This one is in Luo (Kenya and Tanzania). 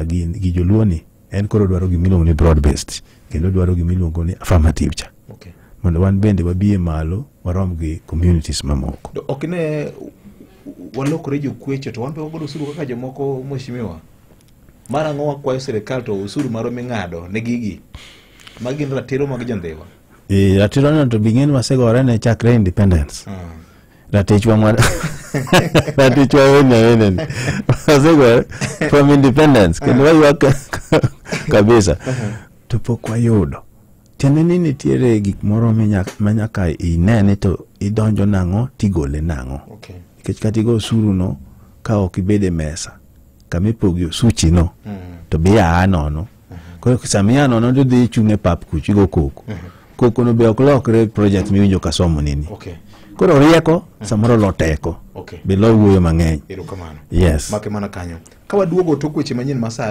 Gi joluo ni en koro dwaro gimiluongo ni broad based kendo dwaro gimiluongo ni affirmative cha mondo wan bende wabie malo warom gi communities mamoko. To ok ne walokore jokwecho to wan be wagolo osuru kaka jomoko, mheshimiwa? Mar ang'o wakwayo sirikal to osuru marwa ming'ado ne gigi magi gin ratiro mag jondhiwa? E, ratiro no to bing'e ni wasegore ne chakre independence. Ratichwa mwa ratichwa wene wene ni wasegore from independence kendo waywak kabisa to pok wayudo. Tiende ni nitiere gik moro ma nyaka ine ni to idonjo nang'o tigole nang'o. Nikech kata igo osuru no ka ok ibedo e mesa kama ipogi osuchi no to be ia nono. Koro sama ia nono to idhi ichung' e pap kucho igo koko. Koko no be ok lokre project miwinjo ka somo nini. Koro rieko samoro lo teko. Be lo wuoyo mang'eny. Erokamano. Yes. Make mana kanyo. Ka waduogo tok weche manyien ma sani.